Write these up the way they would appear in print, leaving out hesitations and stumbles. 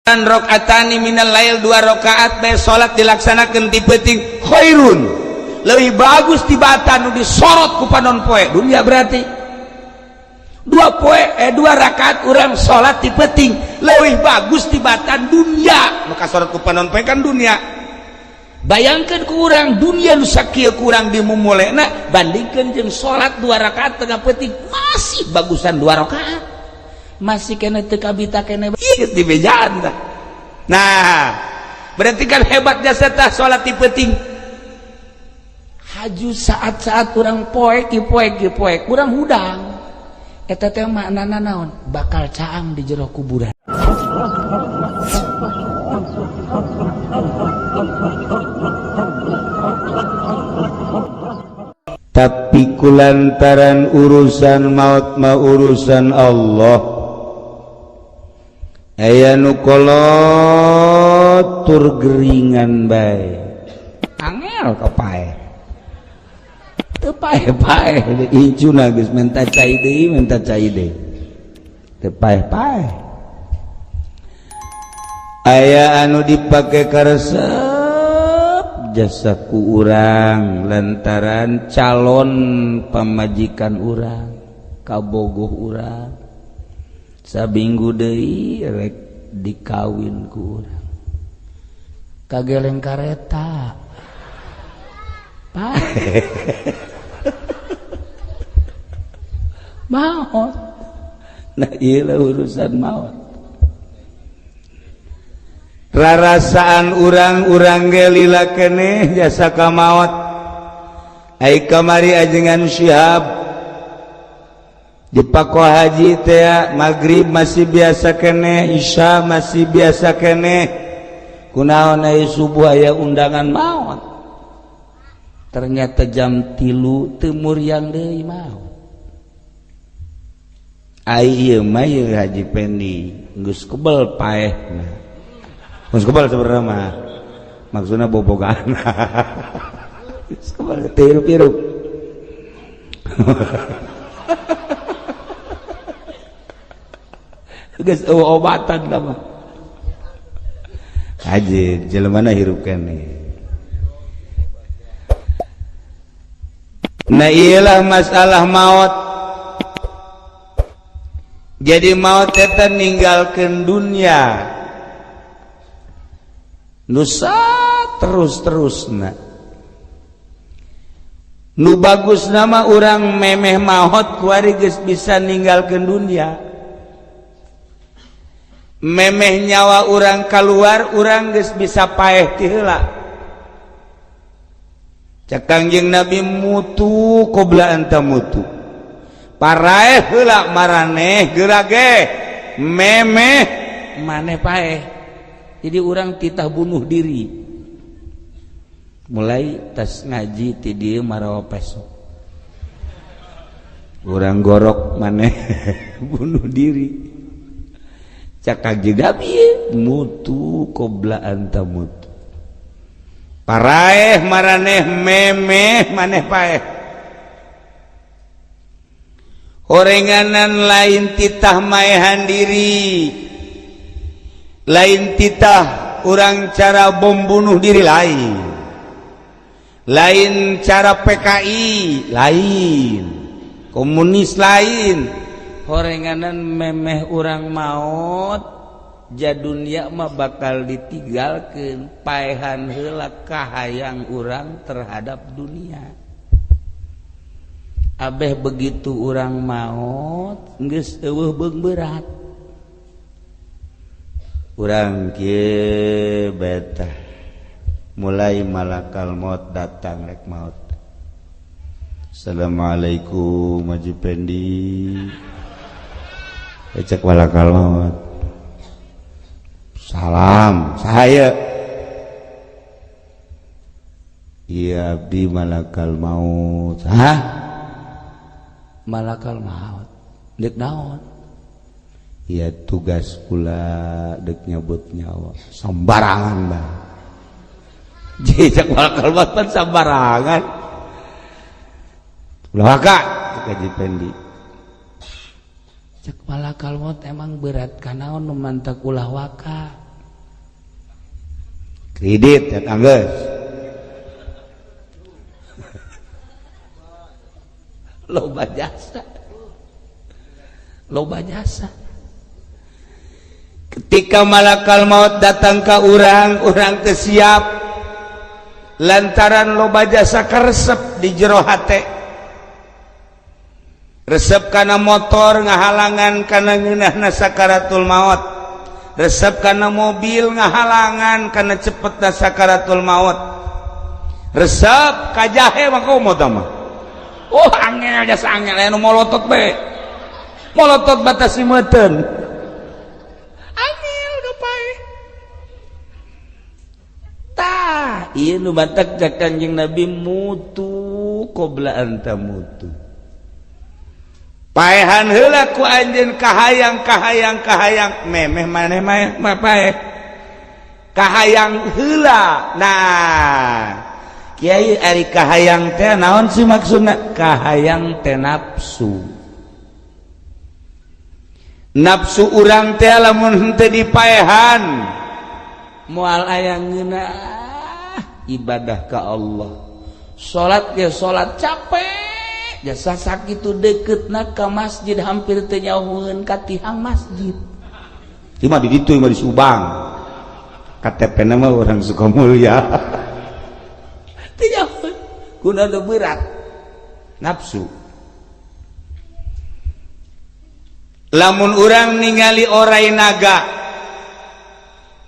Rakaatani minal lail, dua rakaat bae salat dilaksanakeun ti peuting, khairun leuwih bagus tibatan nu disorot ku panon poe dunia. Berarti dua poe dua rakaat urang salat ti peuting leuwih bagus tibatan dunia nu kasorot ku panon poe kan dunia. Bayangkan ku urang dunia nu sakieu kurang dimumulena, bandingkeun jeung salat dua rakaat tengah peuting, masih bagusan dua rakaat, masih kena teu kabita kene di bejaan tah. Nah, berarti kan hebat jasa tah salat ti peuting. Haju saat-saat urang poek poek poek urang hudang, eta teh maknana naon? Bakal caang di jero kuburan. Tapi kulantaran urusan maut mah urusan Allah, aya nu kolot tur geringan bae, angel ka paeh, teu paeh-paeh. Incuna geus menta cai deui, menta cai deui, teu paeh-paeh. Aya anu dipake karesep jasa ku urang lantaran calon pamajikan urang kabogoh urang, sabinggu deui rek dikawin ku urang, kageleng kareta paeh maot. Nah, ieu urusan maot. Rarasaan urang-urang ge lila keneh jasa ka maot. Ai kamari ajengan Syihab di Pako Haji teh, maghrib masih biasa keneh, isya masih biasa keneh, kunaon aya subuh aya undangan maot? Ternyata jam 3 teu muriang deui, maot. Ai ieu mah ieu Haji Pendi geus kebel paehna, geus kebel sebenarnya mah, maksudna bobogaan geus kebel teu hirup-hirup. Geus eueuh obatan tah mah. Haji jelema na hirup keneh. Nah, iyalah masalah maut. Jadi maut eta ninggalkeun dunia nusa terus-terusna. Nu bagus nama urang memeh maot kuari geus bisa ninggalkeun dunia, memeh nyawa urang keluar urang geus bisa paeh ti heula. Cek Kangjeng Nabi, mutu qabla an tamutu, paraeh heula maraneh geura ge memeh maneh paeh. Jadi urang titah bunuh diri mulai tas ngaji ti dieu marawa pesok urang gorok maneh bunuh diri. Cek Kangjeng Nabi, mutu qabla an tamutu, paraeh maraneh memeh maneh paeh. Horenganan lain titah maehan diri, lain titah urang cara bom bunuh diri, lain, lain cara PKI, lain komunis, lain. Horenganan memeh urang maot ja dunia mah bakal ditinggalkeun, paehan heula kahayang urang terhadap dunia. Abeh begitu urang maot geus eueuh beung berat. Urang kieu betah mulai malakal maut datang rek maut. Assalamualaikum Haji Pendi. Cek malakal maut, salam saya, iya abdi malakal maut. Hah, malakal maut dek naon? Iya tugas pula dek nyabut nyawa sembarangan bang. Cek malakal maut pan sembarangan. Ulah kak, cek Haji Pendi. Cek malakal maut emang berat kanaon nu mantak ulah waka. Kredit ya tangges. Loba jasa. Loba jasa. Ketika malakal maut datang ke urang, urang teu siap lantaran loba jasa karesep di jero hate. Resep kana motor ngahalangan kana ngeunahna sakaratul maut. Resep kana mobil ngahalangan kana cepetna sakaratul maut. Resep ka jahe mah komo tah mah. Oh angel jasa angel anu molotot bae. Molotot batasi meuteun. Angel udah pae. Tah, ieu nu batak cak Kanjeng Nabi mutu qabla an tamutu. Paehan heula ku anjeun kahayang kahayang kahayang memeh maneh mah paeh. Kahayang heula. Nah, kiai ari kahayang teh naon sih maksudna? Kahayang teh nafsu. Nafsu urang teh lamun henteu dipaehan moal aya ngeunah ibadah ka Allah. Salat ge salat capek jasa sakitu deketna ka masjid hampir teu nyauheun ka tihang masjid. Ieu mah di ditu mah di Subang. KTP na mah urang Sukamulya. Teu nyauheun kuna nu berat nafsu. Lamun urang ningali orai naga,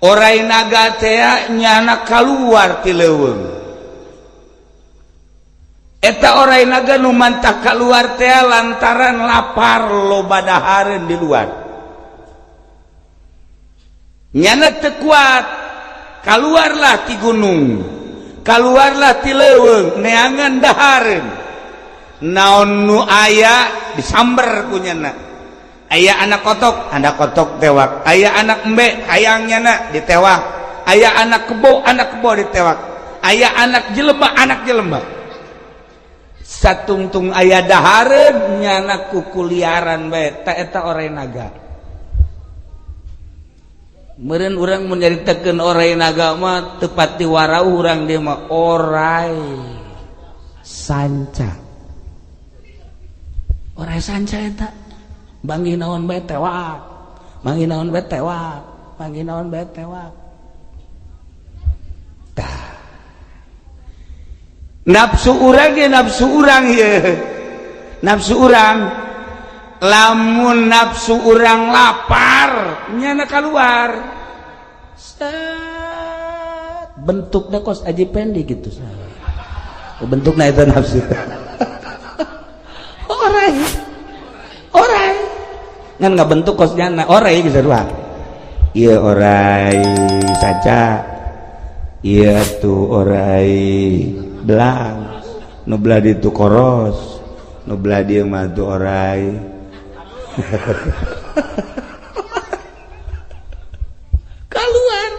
orai naga teh nyana kaluar ti leuweung. Eta orai naga nu mantah kaluar teh lantaran lapar loba dahareun di luar. Nyana teu kuat, kaluarlah ti gunung, kaluarlah ti leuweung neangan dahareun. Naon nu aya disamber ku nyana. Aya anak kotok tewak. Aya anak embe hayang nyana ditewak. Aya anak kebo ditewak. Aya anak jelema, anak jelema. Satungtung aya dahareun nyana kukuliaran bae ta eta orai naga. Meureun urang mun nyaritakeun orai naga mah teu pati warau urang dieu mah orai sanca. Orai sanca eta banggih naon bae tewak, banggih naon bae tewak, banggih naon bae tewak. Tah. Nafsu urang ge nafsu urang ye. Nafsu urang lamun nafsu urang lapar nyana keluar. Set bentukna kos Aji Pendi gitu. Bentukna eta nafsu. Orai. Orai. Ngan ngabentuk kos nyana orai geus sarua. Ieu orai saca. Ieu tuh orai belang, nu belah ditu koros, nu belah dieu mah tuh orai. Kaluar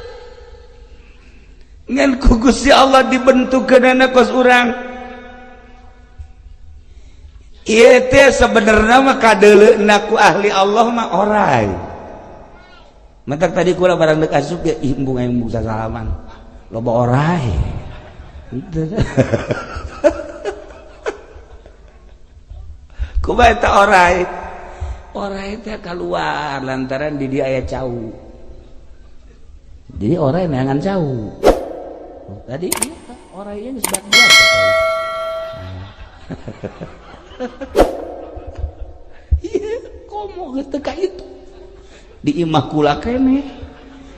ngan ku Gusti Allah dibentukkeunana kos urang. Ieu teh sebenarnya mah kadeuleuna ku ahli Allah mah orai. Matak tadi kula barang deuk asup ge ih embung embung sasalaman. Loba orai. Kumaha eta orai? Orai teh kaluar lantaran di dia aya cau. Jadi orai neangan cau. Tadi orai geus bak biasa. Iya, komo geus teu ka itu. Di imah kula keneh.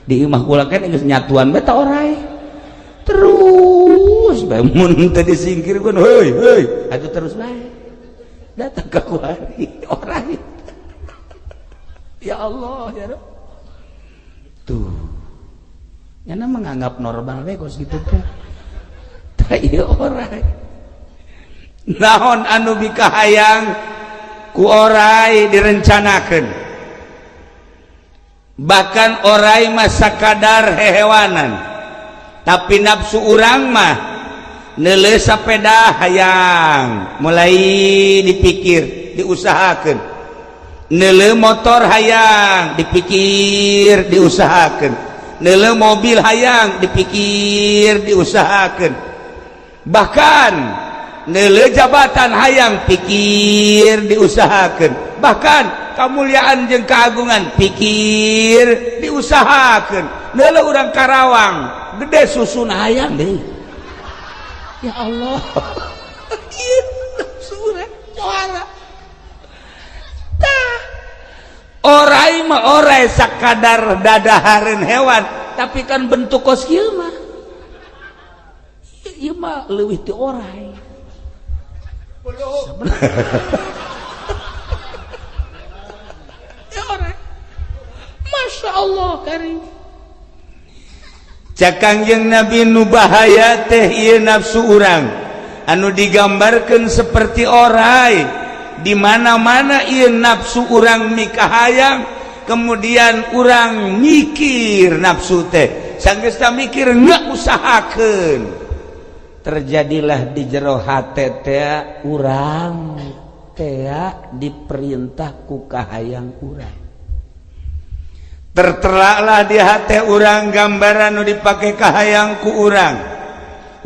Di imah kula keneh geus nyatuan bae ta orai. Terus bae mun teu disingkirkeun, heuy heuy, atuh terus bae. Datang ka kuari orai. Ya Allah, ya Rabb. Tuh. Nyana menganggap normal we kos kitu teh. Tah ieu orai. Naon anu bikahayang ku orai direncanakeun. Bahkan orai mah sakadar hehewanan. Tapi nafsu urang mah neuleuh sapeda hayang, mulai dipikir, diusahakeun. Neuleuh motor hayang, dipikir, diusahakeun. Neuleu mobil hayang, dipikir, diusahakan. Bahkan neuleu jabatan hayang, pikir, diusahakan. Bahkan kemuliaan jeung keagungan, pikir, diusahakan. Neuleu urang Karawang gede susun, hayang deh. Ya Allah, ieu nafsu urang. Tah, orai mah orai sakadar dadahareun hewan, tapi kan bentuk kos kieu mah, ieu mah leuwih ti orai. Ya orai, Masya Allah karim. Cek Kangjeng Nabi, nu bahaya teh ieu nafsu urang anu digambarkan seperti orai. Di mana-mana ieu nafsu urang mikahayang, kemudian urang mikir nafsu teh, sanggeus mikir, nggak usahakeun, Terjadilah di jero hate teh urang teh diperintah ku kahayang urang. Terteralah di hati urang gambaran nu dipake kahayang ku urang.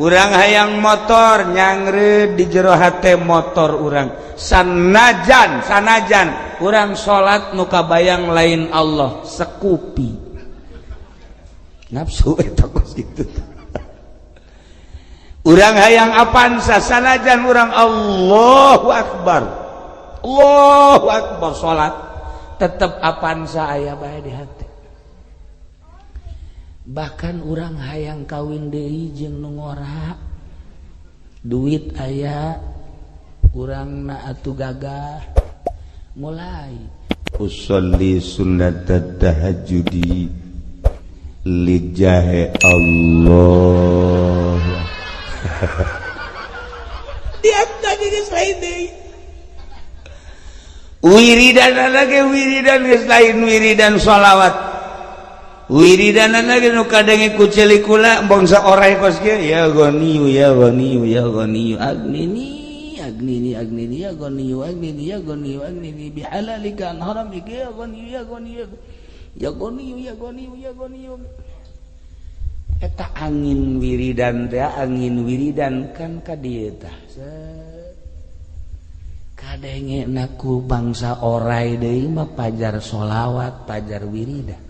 Urang hayang motor, nyangre di jero hate motor urang. Sanajan, sanajan urang salat, nu kabayang lain Allah, Scoopy. Nafsu eta kos kitu. Urang hayang Avanza, sanajan urang Allahu Akbar, Allahu Akbar salat, tetep Avanza aya bae di hati. Bahkan urang hayang kawin deui jeung nu ngora, duit aya, urang na atuh gagah mulai. Usolli sunnat tahajjudi lijahe Allah. Dia tadi geus lain deui. Wiridan lagi, wiridan geus lain wiridan sholawat, wiridan lagi nu kadenge ku celik kula bangsa orai kos kieu, ya ghaniyu, ya ghaniyu, ya ghaniyu agnini, agnini, agnini, ya ghaniyu, agnini, ya ghaniyu, agnini bihalalika an haramika, ya ghaniyu, ya ghaniyu, ya ghaniyu, ya ghaniyu, ya ghaniyu. Eta angin wiridan teh, angin wiridan kan ka dieu tah kadenge ku bangsa orai deui mah, pajar sholawat, pajar wiridan.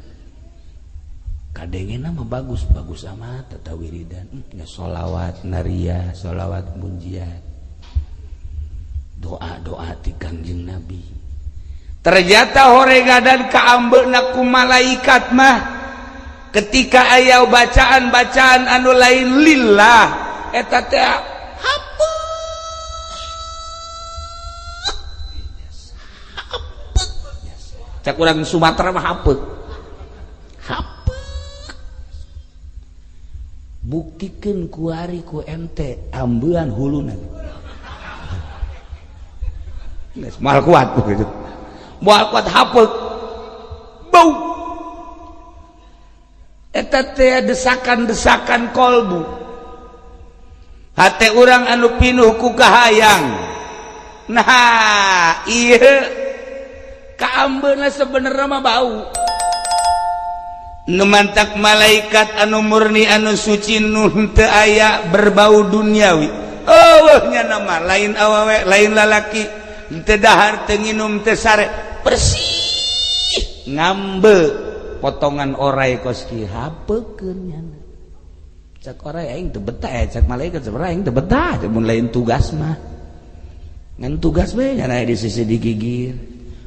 Kadenge mah bagus, bagus amat eta wiridan. Ya, sholawat naria, sholawat munjiat, doa-doa ti Kangjeng Nabi. Ternyata horega dan kaambeuna ku malaikat mah ketika aya bacaan-bacaan anu lain lillah, eta teh hapek, hapek. Cek urang Sumatera mah hapek, hapek. Buktikeun kuari ku ente ambean huluna. Geus moal kuat begitu, moal kuat, hapek, bau. Eta teh desakan-desakan kolbu hate urang anu pinuh ku kahayang. Nah, ieu kaambeuna sebenarnya mah bau. Nu mantak malaikat anu murni, anu suci, nu teu aya berbau duniawi. Oh, nya nama lain awewe, lain lalaki, teu dahar, teu nginum, teu sare, bersih. Ngambe potongan orai kos kieu, hapekeun nyana. Cek orai, aing teu betah ya. Cek malaikat, sebenarnya aing teu betah mun lain tugas mah, ngan tugas we nyana di sisi digigir.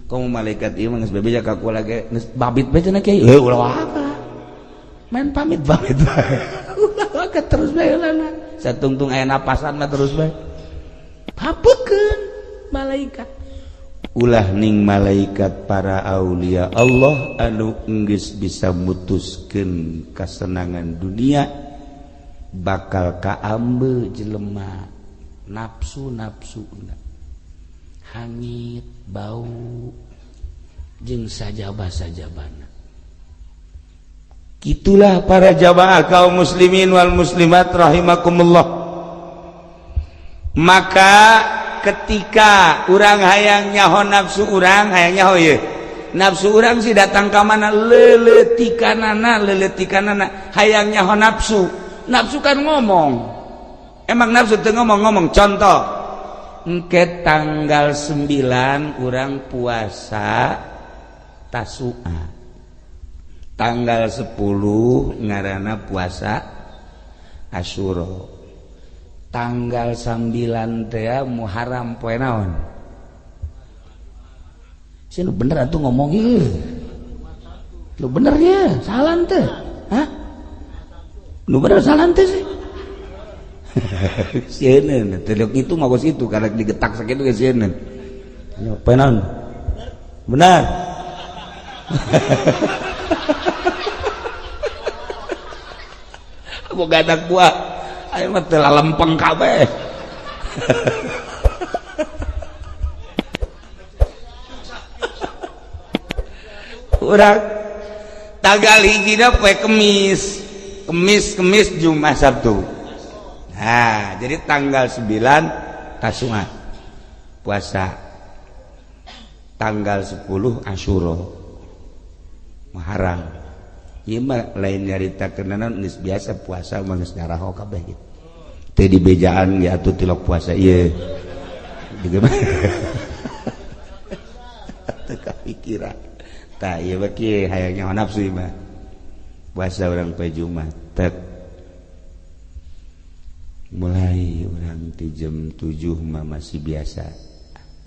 Komo malaikat ieu mah geus bebeja ka kula ge, geus babit bae cenah, kiai heuh, ulah waka main pamit pamit bae, ulah waka, terus bae lana satungtung aya napasan mah terus bae. Hapekeun malaikat. Ulah ning malaikat, para aulia Allah anu enggeus bisa mutuskeun kasenangan dunia, bakal kaambe jelema nafsu nafsu hangit, bau, jeung sajaba sajabana. Itulah para jamaah kaum muslimin wal muslimat rahimakumullah. Maka ketika urang hayang nyaho nafsu urang, hayang nyaho ye, Nafsu urang sih datang ka mana, leuletikanana leuletikanana, hayang nyaho nafsu. Nafsu kan ngomong. Emang nafsu teu ngomong-ngomong? Contoh, engke tanggal 9 urang puasa Tasua, tanggal 10 ngaranna puasa Asyura, tanggal 9 teh Muharram. Poe naon sih? Lu bener atuh ngomong ieu, lu bener ya, salah teh? Hah, lu bener salah teh sih? Sieun teh itu mah kos itu karena digetak sakitu ge sieun. Poe naon benar? Boga anak buah ayo mah teu lalempeng kabeh. Urang tanggal hijina poe Kemis, Kemis, Kemis, Jumat, Sabtu. Nah, jadi tanggal 9 Tasua puasa, tanggal 10 Asyura, Muharram. Ieu mah lain nyarita kenaon, geus biasa puasa mah geus nyaraho kabeh gitu. Teu dibejaan ge atuh tilok puasa ieu. Teu kapikiran. Tah ieu mah kieu hayang nyaho nafsu ieu mah. Puasa urang poe Jumat tek. Mulai urang ti jam 7 mah masih biasa.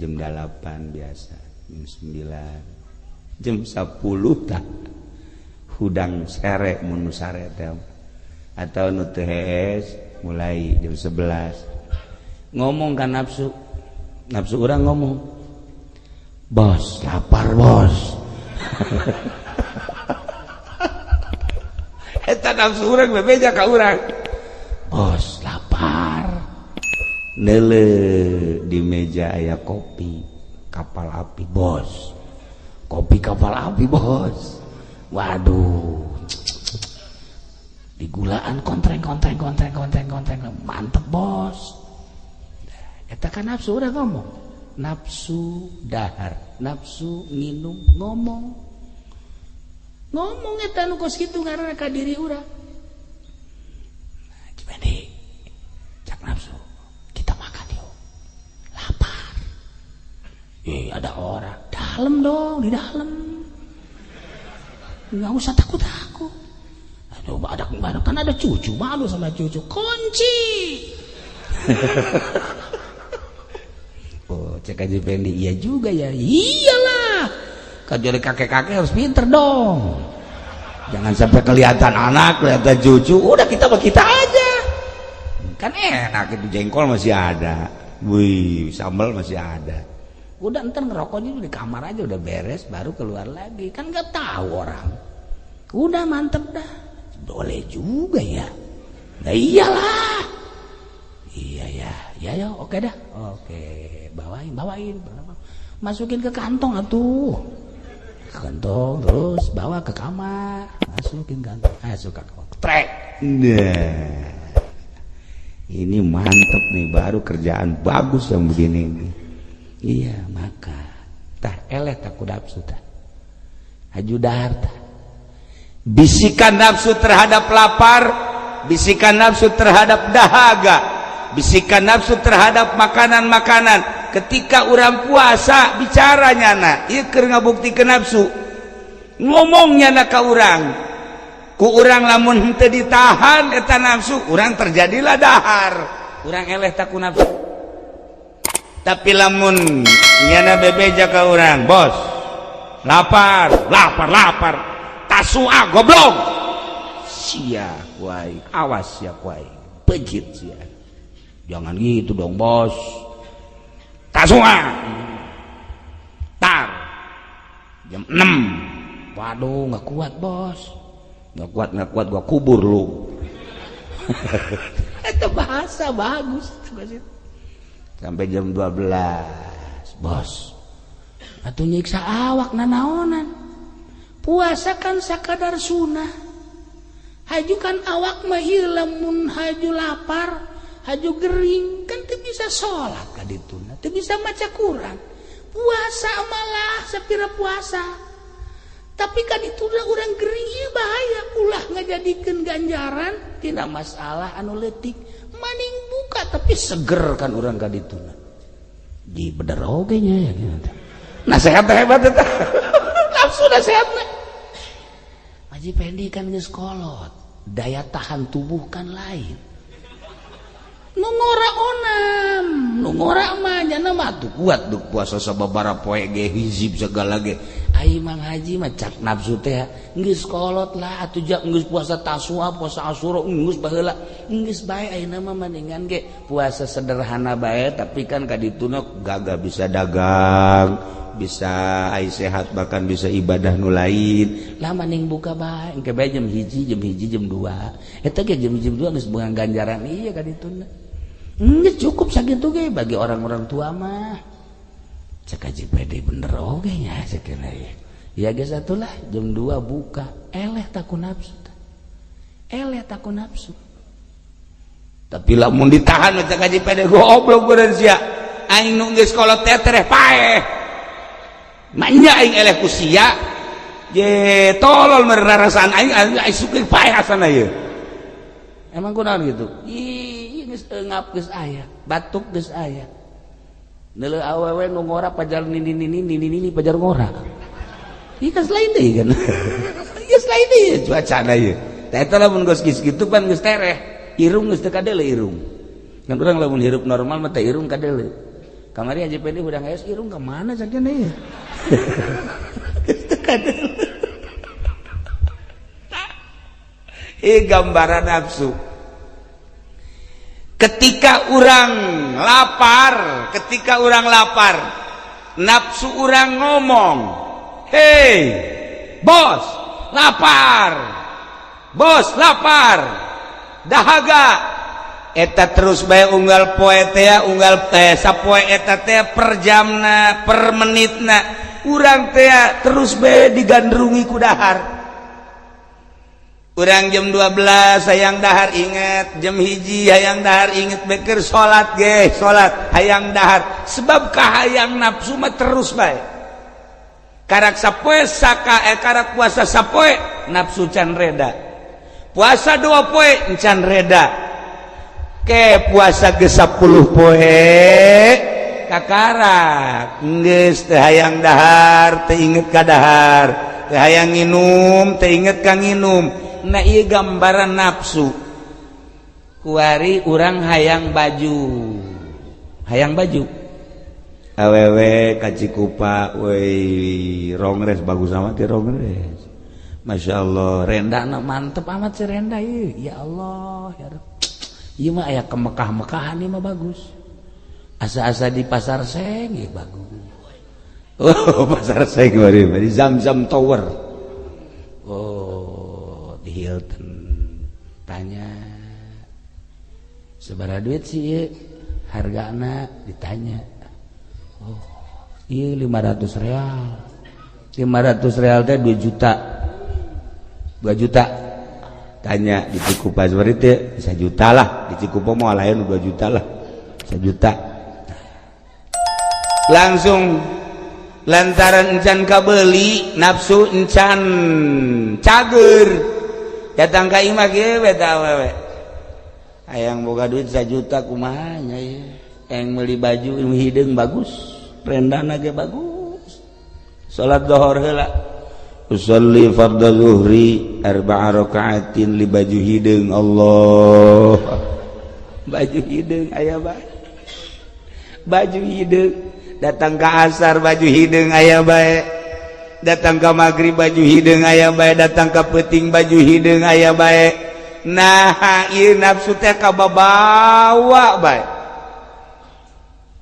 Jam 8 biasa, jam 9, jam 10 tah hudang sere mun sare teh atau nu teu hees mulai jam 11 ngomong kan nafsu. Nafsu urang ngomong, bos lapar bos. Eta nafsu urang bebeja ka urang, bos lapar. Neule di meja aya kopi Kapal Api bos, kopi Kapal Api bos. Waduh, digulaan kontreng kontreng kontreng kontreng kontreng, mantep bos. Eta kan nafsu udah ngomong, nafsu dahar, nafsu nginum ngomong, ngomong eta nu kos kitu ngaranna ka diri urang. Nah, Cipendi, cak nafsu, kita makan yuk, lapar. Ada orang, dalam dong, di dalam. Nggak usah takut-takut. Aduh, ada kan ada cucu, malu sama cucu. Kunci. Oh, cek aja Fendi, iya juga ya. Iyalah. Kan jadi kakek-kakek harus pinter dong. Jangan sampai kelihatan anak, kelihatan cucu. Udah kita mah kita aja. Kan enak itu, jengkol masih ada. Wih, sambal masih ada. Udah ntar ngerokoknya di kamar aja udah beres baru keluar lagi, kan nggak tahu orang. Udah mantep dah. Boleh juga ya. Nah iyalah. Iya ya, ya ya oke dah. Oke, bawain, bawain, masukin ke kantong atuh. Kantong terus bawa ke kamar, masukin kantong, suka trek. Nah, ini mantep nih, baru kerjaan bagus yang begini nih. Iya, maka tah eleh tak nafsu tah. Haju dahar tah. Bisikan nafsu terhadap lapar, bisikan nafsu terhadap dahaga, bisikan nafsu terhadap makanan-makanan. Ketika orang puasa bicara nyana, ieu keur ngabuktikeun nafsu. Ngomongnya na ka urang. Ku urang lamun henteu ditahan eta nafsu, urang terjadilah dahar. Urang eleh tak ku nafsu. Tapi lamun nyana bebeja ka urang, bos lapar, lapar, lapar, Tasua goblok, sia kuai, awas sia kuai, pejit sia. Jangan gitu dong bos. Tasua tar jam 6, waduh nggak kuat bos, nggak kuat, nggak kuat, gua kubur lu. Itu bahasa bagus. Sampai jam 12, bos. Atuh nyiksa awak nanaonan. Puasa kan sakadar sunah. Haju kan awak mah ieu lamun haju lapar, haju gering kan teu bisa salat ka dituna, teu bisa maca Quran. Puasa malah sapira puasa. Tapi kan itu udah orang gering, ieu bahaya. Ulah ngajadikeun ganjaran tina masalah anu leutik. Maning buka tapi seger kan urang ka dituna. Di bener oge nya ya gitu. Nasehat teh hebat eta. Nafsu nasehatna. Haji Pendi kan geus kolot, daya tahan tubuh kan lain. Nu ngora onam, nu ngora mah nyana mah tuh kuat duk puasa sababaraha poe ge, hizib segala ge. Ai Mang Haji mah cak nafsu teh geus kolot lah atuh, jak geus puasa Tasua, puasa Asyura geus baheula, geus bae ayeuna mah mendingan ge puasa sederhana bae, tapi kan kadituna gagah bisa dagang, bisa ai sehat, bahkan bisa ibadah nu lain lah. Mending buka bae engke bae jam 1, jam 1, jam 2 eta ge, jam 1, jam 2 geus beunang ganjaran. Iya, kadituna geus cukup sakitu ge bagi orang-orang tua mah. Cek Haji Pede, bener oge nya cek ya. Ya geus atulah jam 2 buka, eleh tak ku nafsu. Eleh tak ku nafsu. Tapi lamun ditahan, cek Haji Pede, goblok beureun sia. Aing nu geus kolot teh tereh paeh. Manya aing eleh ku sia. Je tolol merarasaan aing, aing suka paeh asana ieu. Emang kunaon gitu? Ih, geus eungap geus aya, batuk geus aya. Neuleuh awewe nu ngora pajar nini nini nini nini pajar ngora. Ieu kan lain deui kan. Geus lain deui cuacana ieu. Tah eta lamun geus kitu pan geus tereh, irung geus teu kadele irung. Kan urang lamun hirup normal mah teh irung kadele. Kamari Haji Pendi udah ngaes irung ka mana sakieu ieu. Geus teu kadele. Ih, gambaran nafsu. Ketika orang lapar, ketika orang lapar, nafsu orang ngomong, "Hei bos, lapar, bos, lapar, dahaga." Eta terus bae unggal poe teh, unggal teh, sapoe eta teh, per jamna, per menitna, urang teh terus bae digandrungi ku dahar. Urang jam 12 hayang dahar inget, jam 1 hayang dahar inget, beker salat ge salat hayang dahar, sebab kahayang nafsu mah terus bae. Karak sapoe saka karak puasa sapoe nafsu can reda, puasa 2 poe can reda, ke puasa ke 10 poe kakarak geus teu hayang dahar, teu inget ka dahar, teu hayang nginum, teu inget ka nginum. Nah, ieu gambaran nafsu. Kuari urang hayang baju, hayang baju awewe ka Cikupa, woi, rongres bagus amat ya rongres, Masya Allah, rendana mantep amat si renda ieu. Ya Allah, ya Rabb, ieu mah aya kemekah-mekahan, ieu mah bagus. Asa-asa di Pasar Seng ya bagus. Oh, Pasar Seng di Zam-Zam Tower. Oh, di Hilton. Tanya sabaraha duit sih ieu hargana, ditanya. Oh iya, 500 real. 500 real teh 2 juta, 2 juta. Tanya di Cikupa seperti itu bisa juta lah, di Cikupa mau lain 2 juta lah, sejuta langsung. Lantaran encan kabeli, nafsu encan cager, datang ka imah kieu beta awewe, hayang boga duit 1 juta kumaha nya ieu, yang beli baju hideung bagus, rendana ge bagus. Salat dohor heula, usolli fardhu zuhri arba'a rakaatin li baju hideung. Allah, baju hideung aya bae, baju hideung. Datang ke asar baju hideung aya bae, datang ke maghrib baju hideung aya bae, datang ke peuting baju hideung aya bae. Nah, ieu nafsu teh kababawa bae.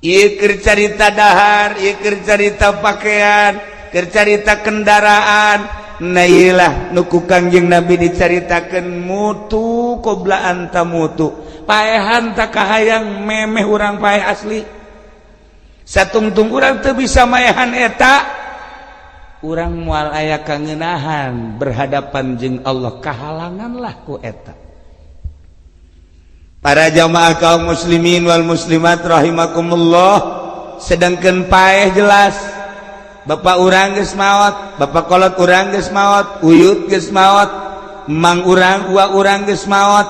Ieu keur carita dahar, ieu keur carita pakaian, keur carita kendaraan. Nah, ieu lah nu ku Kangjeng Nabi dicaritakeun mutu qobla an tamutu. Paehan tak kahayang memeh urang paeh asli. Satungtung urang teu bisa maehan eta, urang moal aya kangenahan berhadapan jeung Allah, kahalangan lah ku eta. Para jamaah kaum muslimin wal muslimat rahimakumullah, sedangkan paeh jelas. Bapak urang geus maot, bapak kolot urang geus maot, uyut geus maot, mang urang, uwa urang geus maot,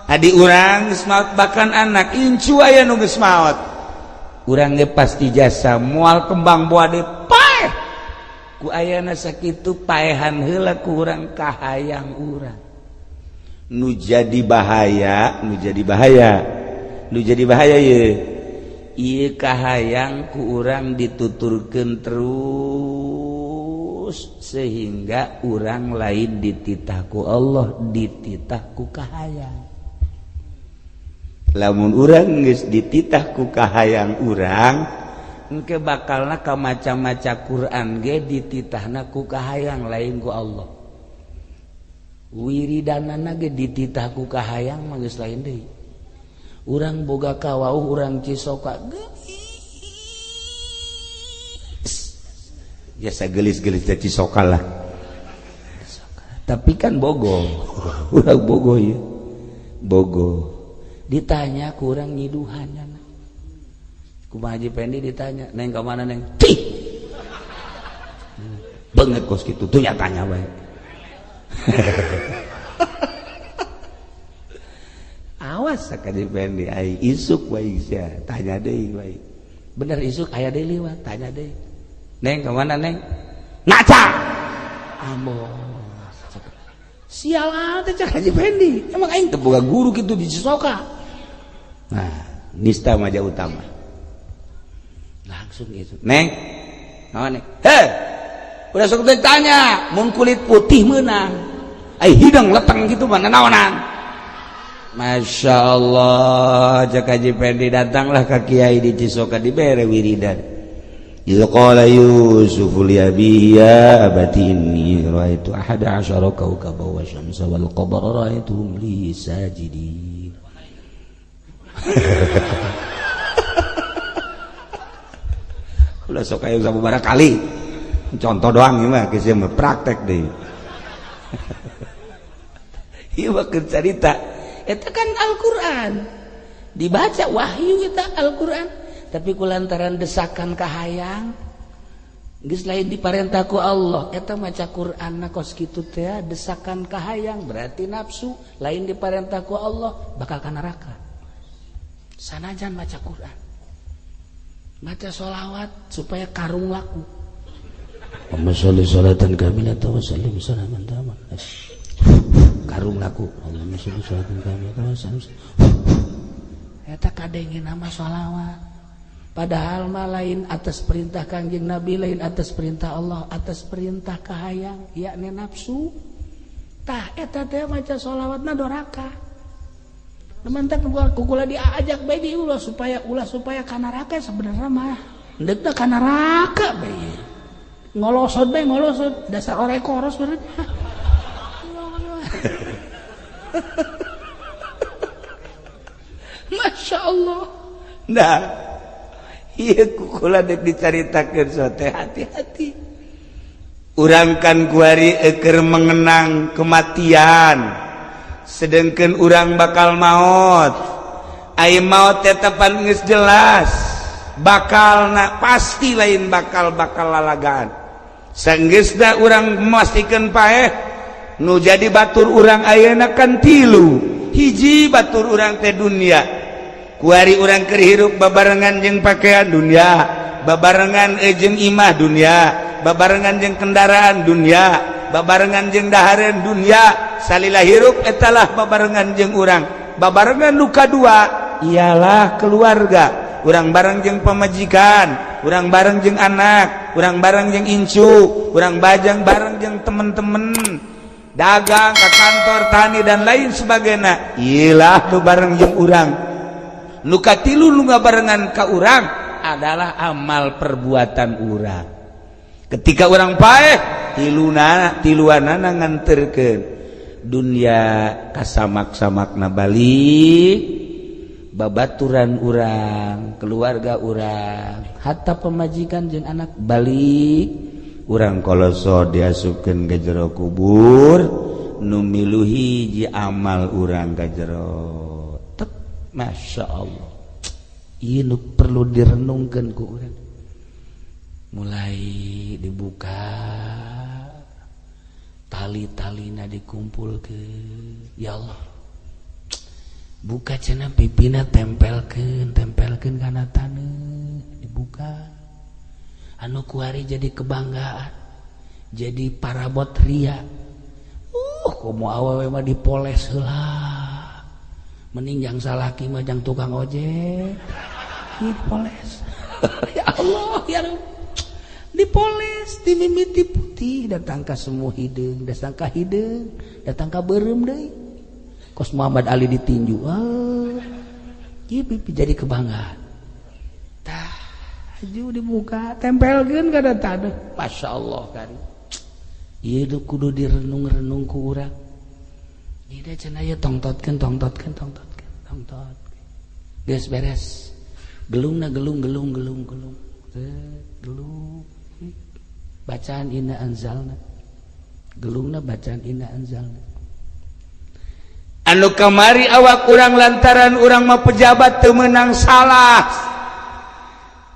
adi urang geus maot, bahkan anak incu aya nu geus maot. Urang ge pasti jasa moal kembang buah deui paeh. Ku ayana sakitu paehan heula ku urang kahayang urang. Nu jadi bahaya, nu jadi bahaya. Nu jadi bahaya ye. Ieu kahayang ku urang dituturkeun terus sehingga urang lain dititah ku Allah, dititah ku kahayang. Lamun urang geus dititah ku kahayang urang, engke bakalna ka maca-maca Quran ge dititahna ku kahayang lain ku Allah. Wiridanana ge dititah ku kahayang mah geus lain deui. Urang boga kawauh urang Cisoka geulis. Biasa gelis-gelis teh Cisoka lah. Tapi kan Bogo. Urang Bogo ya. Bogo. Ditanya kurang nyiduhan. Kumaha Haji Pendi ditanya, "Neng ka mana, Neng?" Tih. Banget kos kitu tuh tanya bae. Awas sakadi Pendi ai isuk wae sia, tanya deui wae. Bener isuk aya deui liwat, tanya deui. Neng ka mana, Neng? Ngaca. Ambos. Sial teh cak Haji Pendi. Emang aing teu boga guru kitu di Cisoka. Nah, nista maja utama. Langsung gitu. Neng, naon Neng? Heh. Udah sok tanya, mun kulit putih meunang. Ai hidung leteng gitu mah naonan. Masya Allah, cak Haji Pendi datanglah ke kiai di Cisoka dibere wiridan. Idza qala Yusuf li abihi ya abati inni ra'aitu ahada asyara kawkaban wa syamsa wal qamara ra'aituhum li sajidin. Ulah sok aya sababaraha kali. Contoh doang ieu mah geus mah praktek deui. Ieu mah keur carita. Eta kan Al-Qur'an. Dibaca wahyu eta Al-Qur'an, tapi kulantaran desakan kahayang geus lain diparentah ku Allah. Eta maca Qur'anna kos kitu teh desakan kahayang berarti nafsu, lain diparentah ku Allah bakal ka neraka. Sanajan maca Qur'an, maca sholawat supaya karung laku. Allahumma sholli sholatan kamilatan wa sallim salaman taman. Karung laku. Allahumma sholli sholatan kamilatan wa sallim. Eta kadenge nama sholawat. Padahal mah lain atas perintah Kangjeng Nabi, lain atas perintah Allah, atas perintah kahayang, yakni nafsu. Tah eta teh maca sholawatna doraka. Teman-teman kukula diajak bae di ulah supaya ka neraka sebenarnya mah. Endekna ka neraka bae. Ngolosot bae ngolosot, dasar orek koros bener. Masya Allah. Nah, ieu kukula dek dicaritakeun sote hati-hati. Urang kan kuari eker mengenang kematian. Sedangkan urang bakal maut. Ai maut tetepan geus jelas. Bakal na pasti lain bakal lalagaan. Sanggeusna urang memastikan paeh nu jadi batur urang ayeuna kan tilu. Hiji batur urang teh dunia. Kuari urang keur hirup babarengan jeung pakaian dunia, babarengan jeung imah dunia, babarengan jeung kendaraan dunia, babarengan jeung dahareun dunia. Salila hirup etalah babarengan jeung urang. Babarengan nu kadua ialah keluarga. Urang bareng jeung pamajikan, urang bareng jeung anak, urang bareng jeung incu, urang bajang bareng jeung temen-temen, dagang ke kantor, tani dan lain sebagainya. Ilah nu bareng jeung urang. Nu katilu nu ngabarengan ka urang adalah amal perbuatan urang. Ketika urang paeh, tiluanana nganterkeun dunia kasamak-samakna balik, babaturan urang, keluarga urang, hatta pemajikan jeung anak balik. Urang koloso diasupkeun ka jero kubur, nu milu hiji amal urang ka jero. Tek, Masya Allah. Ieu nu perlu direnungkeun ku urang. Mulai dibuka tali-talina dikumpulkeun. Ya Allah, buka cenah pipina, tempelkeun, tempelkeun kana taneuh, dibuka. Anu kuari jadi kebanggaan, jadi parabot ria. Komo awewe mah dipoles heula, mending jang salaki mah jang tukang ojek dipoles. Ya Allah, ya Rabb. Dipoles dimimiti putih, datang ka semua hideung, datang ka hideung, datang ka beureum deui, kos Muhammad Ali ditinju. Ah, ieu pipi jadi kebanggaan. Tah, aju dibuka, tempelkeun kana taneuh. Masya Allah kari ieu kudu direnung-renung ku urang. Ieu cenah ieu tongtotkeun, tongtotkeun, tongtotkeun, tongtot. Geus beres. Gelungna gelung, gelung, gelung, gelung. Gelung. Bacaan inna anzalna. Gelungna bacaan inna anzalna. Anu kamari awak urang lantaran urang mah pejabat teu meunang salah,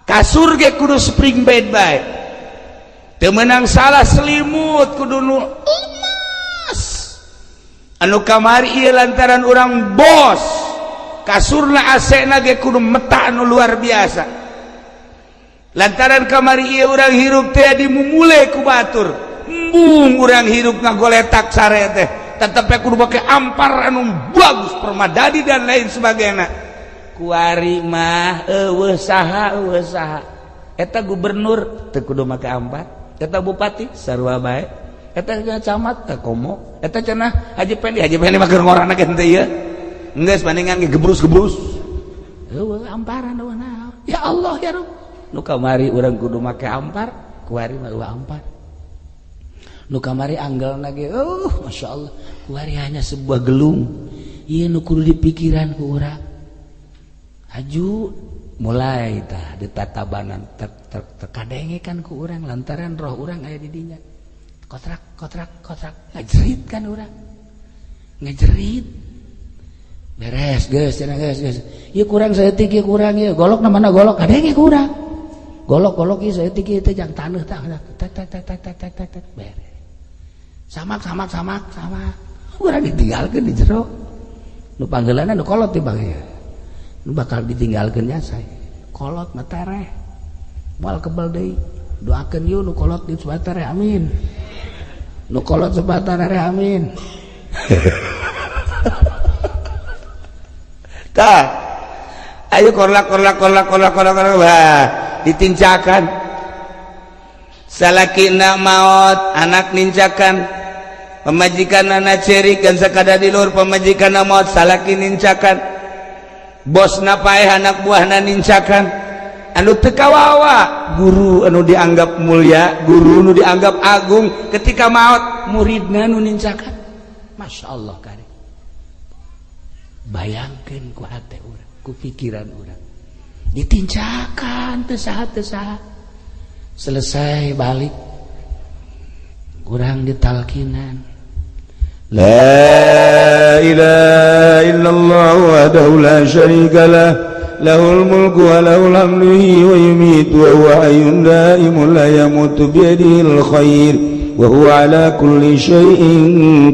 kasur ge kudu spring bed bae. Teu meunang salah, selimut kudu nu emas. Anu kamari ieu lantaran urang bos, kasurna AC na ge kudu meta anu luar biasa. Lantaran kamari ieu urang hirup teh dimumule ku batur, embung urang hirup ngagoletak sare teh tetep kudu make ampar anu bagus, permadani dan lain sebagainya. Kuari mah eueuh saha, eueuh saha. Eta gubernur teu kudu make ampar, eta bupati sarua bae, eta camat teh komo, eta cenah Haji Pendi. Haji Pendi mah keur ngorana ge henteu ieu, geus bandingan ge gebrus-gebrus, eueuh amparan, eueuh naon. Ya Allah, ya Rabb. Nu kamari urang kudu make ampar, kuari mah eueuh ampar. Nu kamari anggelna ge Masya Allah, kuari hanya sebuah gelung. Ieu nu kudu dipikiran ku urang. Haju mulai tah ditatabanan, tek tek tek, kadenge kan ku urang lantaran roh urang aya di dinya. Kotrak kotrak kotrak, ngajerit kan urang, ngajerit. Beres geus cenah, geus, geus ieu kurang saeutik, ieu kurang, ieu golok na mana golok, kadenge ku urang golok, golok ieu saeutik, ieu teh jang taneuh. Tah, tek tek tek tek tek tek tek tek, beres. Samak samak samak samak, urang ditinggalkeun di jero. Nu panggeulana nu kolot di bang ya, nu bakal ditinggalkeun nya saya kolot mah tereh, moal kebal deui. Doakeun yeuh nu kolot di supaya tereh, amin. Nu kolot supaya tereh, amin. Tah, ayo korlak korlak korlak korlak korlak korlak, wah, ditincakan. Salakina maot, anak nincakan, pemajikan anak cerik dan sekadar di luhur pemajikan maot, salaki nincakan, bos paeh, anak buahna nincakan. Anu teu kawawa guru anu dianggap mulia, guru nu dianggap agung, ketika maot muridna nu nincakan. Masya Allah kari. Bayangkan ku hati urang, ku pikiran urang, ditincakan teu saha, teu saha. Selesai balik kurang ditalkinan. لا إله إلا الله وحده لا شريك له، له الملك وله الحمد ويميت وهو حي دائم لا يموت، بيده الخير وهو على كل شيء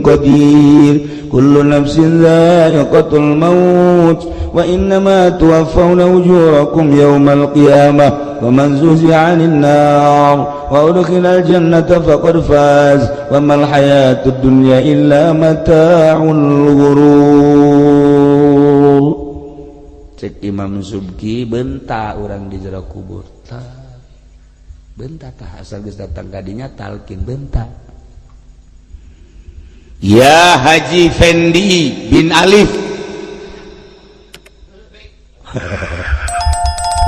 قدير. كل نفس ذائقة الموت وإنما توفون أجوركم يوم القيامة، ومن زحزح عن النار وأدخل الجنة فقد فاز، وما الحياة الدنيا إلا متاع الغرور. Cek Imam Subki, benta urang di jero kubur tah, benta tah, asal geus datang kadinya talkin, benta. Ya Haji Fendi bin Alif.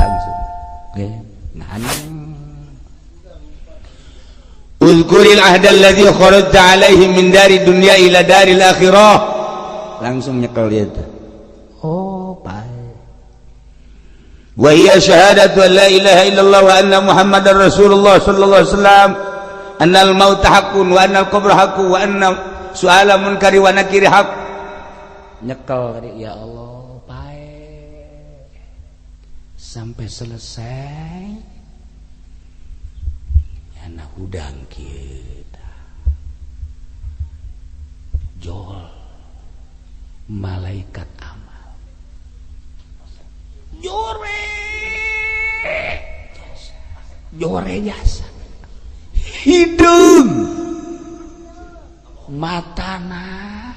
Langsung oke nah. Uzkuril ahda alladhi kharajta alaihi min dari dunya ila daril akhirah. Langsung nyekel dia teh. Oh, baik. Wa hiya syahadatu an la ilaha illallah wa anna muhammadar rasulullah sallallahu alaihi wasallam, annal mauta haqqun wa annal qabra haqqun wa anna su'ala munkari wa nakiri haqq. Nyekel tadi, ya Allah, baik. Sampai selesai. Karena hudang kieu jol malaikat amal jore jore jasa hidung matana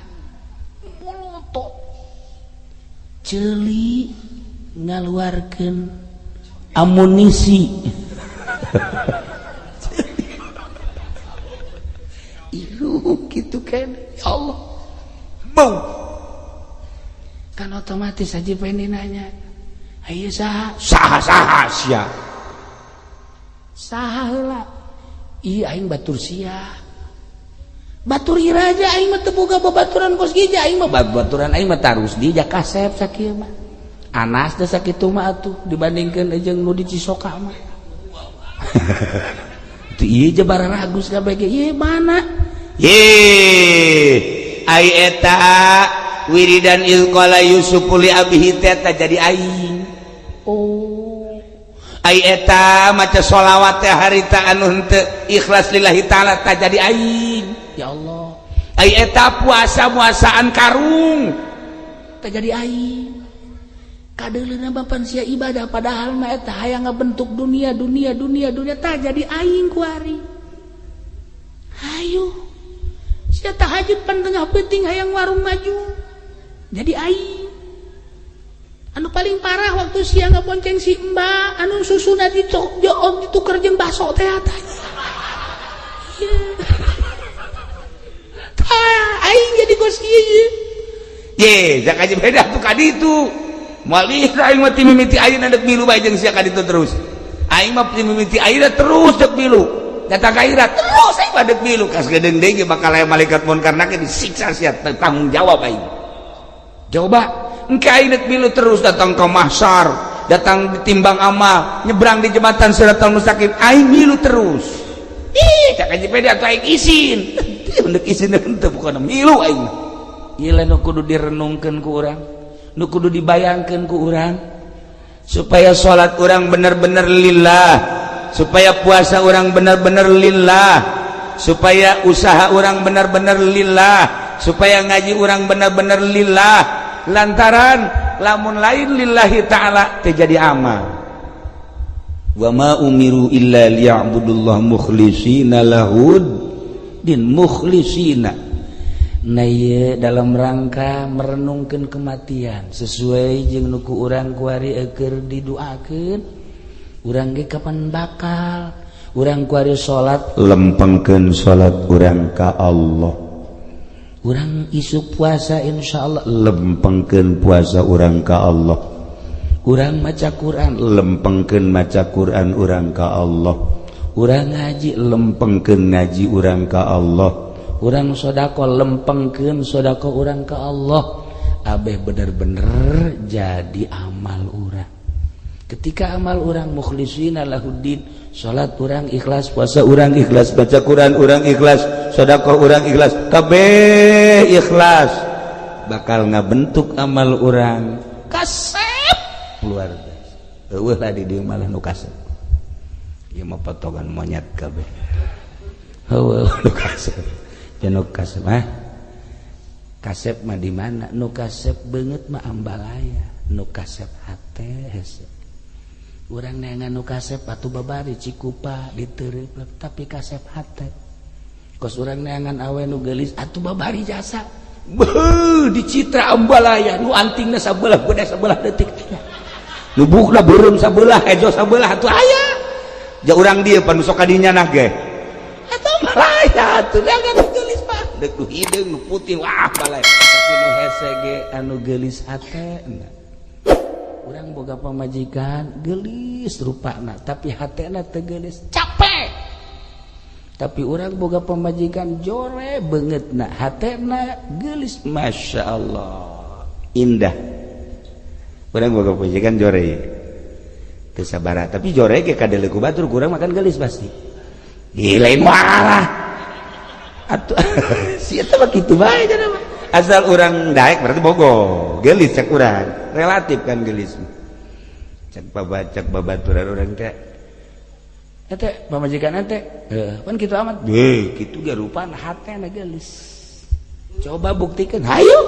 molotot ceuli ngaluarkeun amunisi. Iruh gitu kan, ya Allah, bau kan otomatis aja pengen nanya, ayo saha saha saha sia saha heula, iya aing batur sia batur iraja aing mah teu boga babaturan kos kieu, aing mah babaturan aing mah tarus di kasep sakieu mah anas teh sakitu mah atuh dibandingkeun jeung nu di Cisoka mah. Itu ieu jabara ragus kabeh ge ieu mana ye ai eta wiridan il qala Yusuf li abihi teh jadi aing. Oh, ai eta maca sholawat teh harita anu henteu ikhlas lillahi ta'ala tah jadi aing. Ya Allah, ai eta puasa-puasaan karung teh jadi aing. Kadeuleuna bapan sia ibadah padahal mah eta hayang ngabentuk dunia dunia dunia dunia tah jadi aing kuari. Hayu sia tahajud pan tengah peuting hayang warung maju jadi aing. Anu paling parah waktu sia ngabonceng si mbak anu susuna dituker jeung baso teh tah. Tah aing jadi kos kieu. Ye, jak aja beda tuh kaditu. Moal aing mah ti mimiti ayeuna deuk milu bae jeung sia kaditu terus. Aing mah ti mimiti ayeuna terus deuk milu. Datang ka ira terus aing mah deuk milu. Kas gedeung deui ge bakal aya malaikat munkar nakir disiksa sia tanggung jawab aing. Coba engke aing deuk milu terus datang ke mahsyar, datang ditimbang amal, nyebrang di jembatan Shiratal Mustaqim, aing milu terus. Ih, cak aja beda atuh aing isin. Deuk isin henteu pokona milu aing. Ieu nu kudu direnungkeun ku urang, nu kudu dibayangkeun ku urang supaya salat urang bener-bener lillah, supaya puasa urang bener-bener lillah, supaya usaha urang bener-bener lillah, supaya ngaji urang bener-bener lillah. Lantaran lamun lain lillahi ta'ala teu jadi amal. Wa ma umiru illa liya'budullah mukhlishina lahud din mukhlisina. Nah ieu dalam rangka merenungkeun kematian sesuai jeung nu ku urang kuari keur diduakeun urang ge kapan bakal urang kuari salat lempengkeun salat urang ka Allah, urang isuk puasa insyaallah lempengkeun puasa urang ka Allah, urang maca Quran lempengkeun maca Quran urang ka Allah, urang ngaji lempengkeun ngaji urang ka Allah, urang sodako lempengkeun sodako urang ke Allah. Abeh bener-bener jadi amal urang. Ketika amal urang mukhlisina lahuddin, salat urang ikhlas, puasa urang ikhlas, baca Quran urang ikhlas, sodako urang ikhlas, kabeh ikhlas, bakal ngabentuk amal urang kasep luar biasa. Eueuh lah di dieu malah nu kasep. Ieu mah potongan monyet kabeh. Eueuh nu kasep. Nu kasep mah kasep mah di mana? Nu kasep beungeut mah ambalaya, nu kasep hate hese. Urang neangan nu kasep atuh babari Cikupa diteureup tapi kasep hate. Kos urang neangan awe nu geulis atuh babari jasa. Beuh di Citra ambalaya nu antingna sabelah gede sabelah detik aya. Nu buukna beureum sabelah hejo sabelah atuh aya. Ja urang dieu pan sok kadinya nah ge. Atuh ambalaya atuh neangan geulis mah. Deuk nu hideung nu putih wah balai. Tapi nu hese ge anu geulis hatena. Urang boga pamajikan geulis rupana tapi hatena teu geulis, capek. Tapi urang boga pamajikan jore beungeutna, hatena geulis, Masya Allah indah. Urang boga pamajikan jore teu sabaraha tapi jore ge kadeleuk ku batur kurang makan geulis pasti. Gila marah atuh si eta mah kitu bae cenah mah. Asal urang daek berarti bogo geulis cek urang, relatif kan geulis. Cek babaturan urang teh Ente pamajikan ente, pan kitu amat. Deh, kitu ge rupana hatena geulis. Coba buktikan, hayu.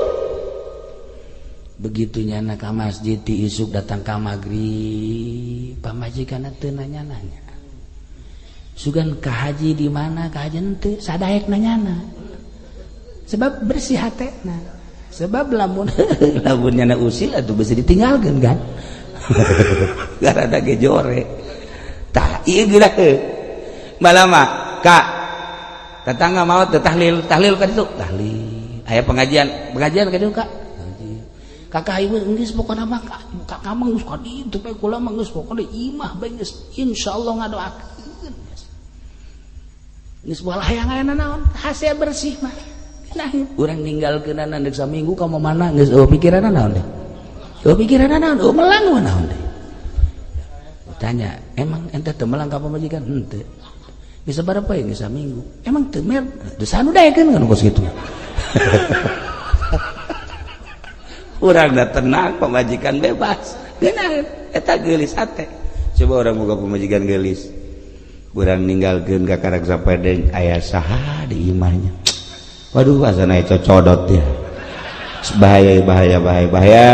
Begitu nyana ka masjid ti isuk datang ka magrib, pamajikan teu nanya-nanya. Sugan ka haji di mana, ka haji henteu, sadaek nanyana. Sebab bersih hatena. Sebab lamun lamun nyana usil atuh bisa ditinggalkeun kan. Gara-gara ge jore. Tah ieu geura malama ka tetangga maot teh tahlil, tahlil ka ditu, tahlil. Aya pengajian, pengajian ka ditu ka. Kakak ibu geus pokona mah kakak mah geus ka ditu bae kula mah geus pokona imah bae geus insyaallah ngadoakeun. Geus moal hayang aya naon, hase bersih mah. Nah, urang ninggalkeunana deuk saminggu ka mana geus eueuh pikiranna naon deh. Eueuh pikiranna naon, eueuh melang naon deh. Tanya, emang ente teu melang ka pamajikan? Henteu. Bisa berapa ya geus saminggu? Emang teu mer? Teu sanu daekeun kan kos kitu. Urang da tenang, pamajikan bebas. Geunah eta geulis hate. Coba urang boga pamajikan geulis. Urang ninggalkeun ka karak sapedeng aya saha di imahnya. Waduh asana cocodot ya. Bahaya bahaya bahaya bahaya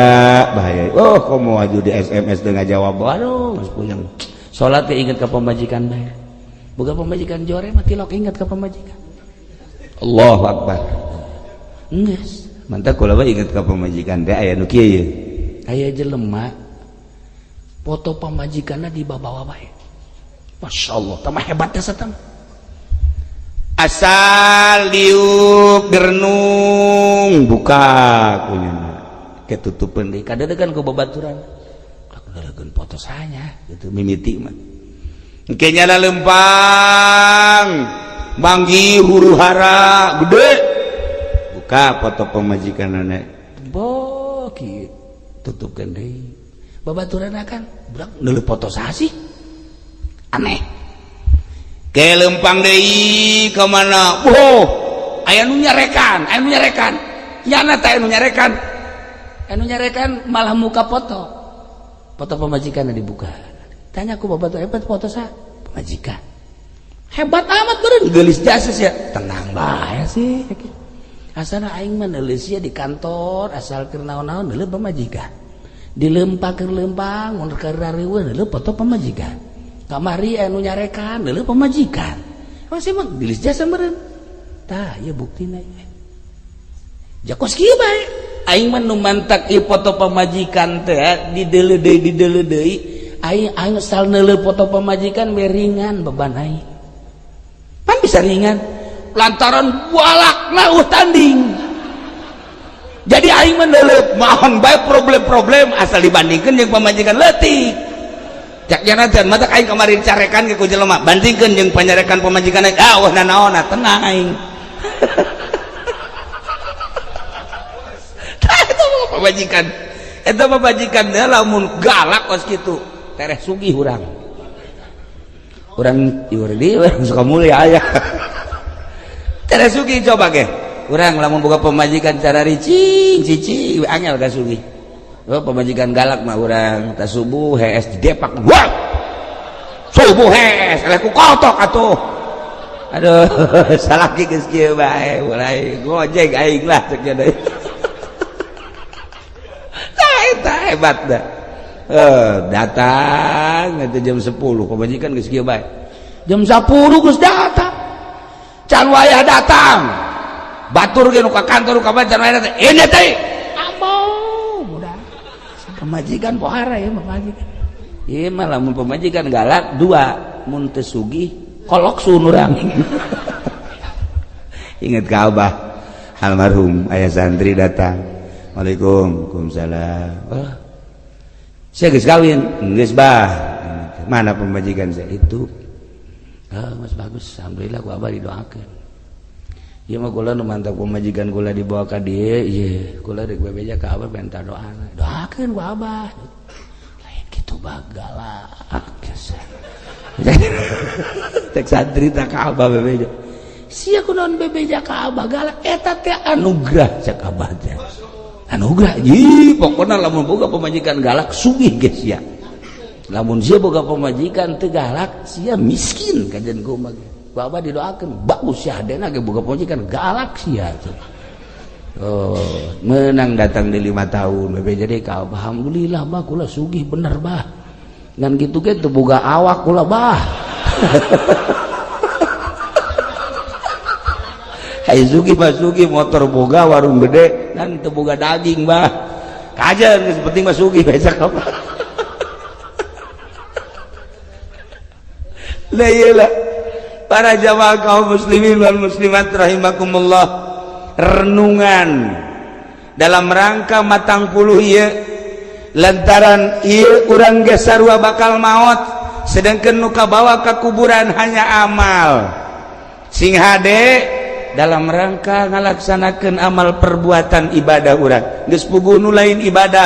bahaya. Oh, komo aju di SMS teu ngajawab. Waduh, geus puyeng. Salat teh inget ka pamajikan bae. Boga pamajikan jore mah tilok inget ka pamajikan. Allahu akbar. Geus. Mantap kula mah inget ka pamajikan teh aya nu kieu ye. Aya jelema foto pamajikanna dibawa bae. Masyaallah, tambah hebat teh satang. Asal diuk gerenung buka kunyana. Ketutupeun deui kadedegan ku babaturan. Kadedegan foto sanya gitu mimiti mah. Engke nyala lempang manggih huru hara gede. Buka foto pamajikan nenek. Bo kieu tutupkeun deui. Babaturan akan budak neuleuh foto saha sih? Aneh. Ke lempang deui ka mana? Oh, aya nu nyarekan, aya nu nyarekan. Nyana teh anu nyarekan. Anu nyarekan malah muka foto. Foto pamajikanna dibuka. Tanya ku babaturan, hebat foto saha? Pamajikan. Hebat amat beureun geulis jasa sia. Tenang bae sih. Asana aing mah neuleus sia di kantor asal keur naon-naon neuleuh pamajikan. Dilempang keur lempang mun keur rariweuh neuleuh foto pamajikan. Kamari anu nyarekan neuleuh pamajikan. Masih mah geulis jasa meureun. Tah ieu buktina ieu. Jakos kieu bae. Aing mah nu mantak ieu foto pamajikan teh dideuleu deui dideuleu deui. Aing aing asal neuleuh foto pamajikan we ringan beban aing. Pan bisa ringan lantaran balak lauh tanding. Jadi aing mah neuleuh maon bae problem-problem asal dibandingkeun jeung pamajikan leutik. Cak jana teh mata aing kemarin carekan ke ku jelema bandingkeun jeung panyarekan pamajikan ah wah nanaonna tenang aing. Tah eta mah pamajikan. Eta pamajikan teh lamun galak kos kitu tereh sugih urang. Urang ieu di urang suka mulia aya. Tereh sugih coba ge. Urang lamun boga pamajikan cara ricing cicing angel ka sugih. Oh, pamajikan galak mah urang tas subuh hees didepak. Wah! Subuh hees eleh ku kotok atuh. Aduh, salaki geus kieu bae mulai gojek aing lah cek deui. Tah eta hebat dah. Datang itu jam 10 pamajikan geus kieu bae. Jam 10 geus datang. Can wayah datang. Batur ge nu ka kantor nu ka can wayah datang. Ini teh. Ambo budak. Pamajikan pohara ya pamajikan. Ieu mah lamun pamajikan galak dua mun teu sugih kolok sun urang. Ingat ka abah almarhum aya santri datang. Waalaikum salam. Oh. Saya geus kawin, geus bah. Mana pamajikan saya itu? Ah, mas bagus, alhamdulillah ku abah didoakeun. Ieu mah kula nu mantap pamajikan kula dibawa ka dieu, ieu kula rek bebeja ka abah minta doana. Doakeun ku abah. Lain kitu bagalak. Tek santri tak ka abah bebeja. Sia kunaon bebeja ka abah galak eta teh anugerah cek abah teh. Anugerah, ih pokokna lamun boga pamajikan galak sugih geus sia. Lamun sia boga pamajikan teu galak, sia miskin kajian kumaha. Bapak didoakeun bagus sia hadena ge boga pamajikan galak sia tuh. Oh, menang datang di 5 tahun bebe jadi ka alhamdulillah bah kula sugih bener bah. Ngan kitu ge teu boga awak kula bah. Hai sugih mah sugih motor boga warung gede ngan teu boga daging bah. Kajen geus penting mah sugih bae cakep. Lah iyalah para jamaah kaum muslimin wal muslimat rahimakumullah, renungan dalam rangka matang puluh ieu lantaran ieu urang ge sarua bakal maot, sedangkan nu kabawa ka kuburan hanya amal. Sing hade dalam rangka ngalaksanakeun amal perbuatan ibadah urang geus puguh nu lain ibadah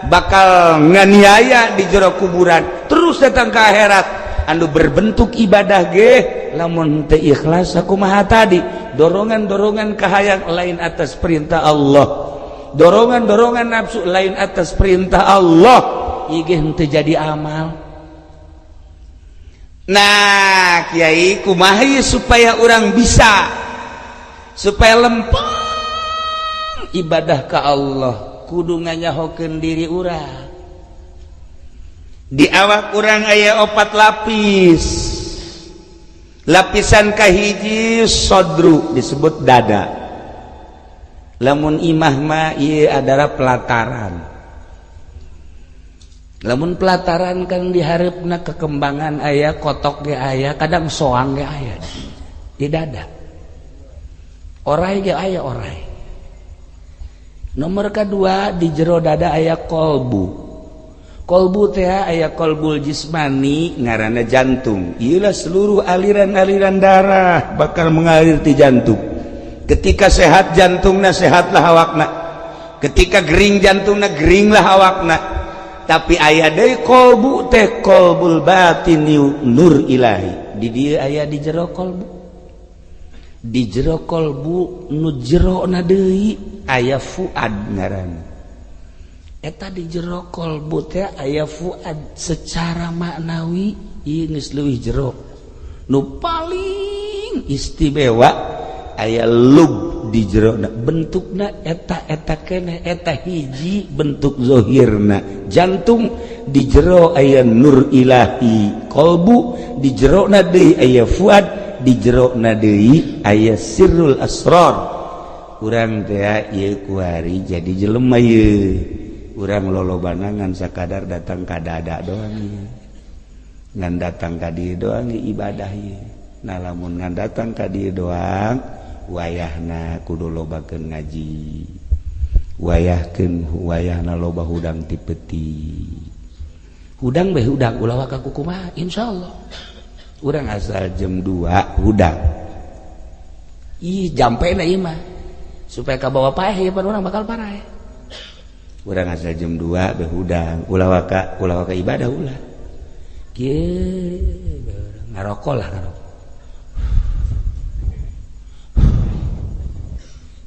bakal nganiaya di jero kuburan terus datang ke akhirat. Anu berbentuk ibadah ge lamun teu ikhlas sakumaha tadi, dorongan-dorongan kahayang lain atas perintah Allah, dorongan-dorongan nafsu lain atas perintah Allah, ieu ge henteu jadi amal. Nah kiai kumaha supaya urang bisa supaya lempeng ibadah ka Allah, kudu nganyahokeun diri urang. Di awak urang aya 4 lapis. Lapisan kahiji sodru disebut dada. Lamun imah mah ieu adalah pelataran. Lamun pelataran kan diharepna kekembangan aya, kotok ge aya, kadang soang ge aya di dada. Orai ge aya orai. Nomor kedua di jero dada aya kolbu. Kolbu teh aya kolbul jismani ngaranna jantung. Iyalah seluruh aliran-aliran darah bakal mengalir di jantung. Ketika sehat jantungna sehatlah awakna. Ketika gering jantungna geringlah awakna. Tapi aya deui kolbu teh kolbul batini nur ilahi. Di dieu aya di jero kolbu. Di jero kolbu nu jerona deui aya fuad ngaranna. Eta di jero kolbu teh aya fuad secara maknawi ieu geus leuwih jero. Nu paling istimewa aya lub di jerona, bentukna eta-eta keneh, eta hiji bentuk zohirna. Jantung di jero aya nur ilahi kolbu, di jerona deui aya fuad, di jerona deui aya sirrul asrar. Urang teh ieu kuari jadi jelema ieu. Urang lolobana ngan sakadar datang ka dada doang ieu. Ngan datang ka dieu doang ibadah ieu. Nah lamun ngan datang ka dieu doang wayahna kudu lobakeun ngaji. Wayahkeun wayahna loba hudang ti peti. Hudang bae hudang ulah waka kumaha insyaallah. Urang asal jam 2 hudang. Ih jampena ieu mah. Supaya kabawa paeh ieu pan urang bakal paraeh. Urang asal jam 2 bae hudang, ulah waka ibadah ulah. Kieu ngarokok lah ngarokok.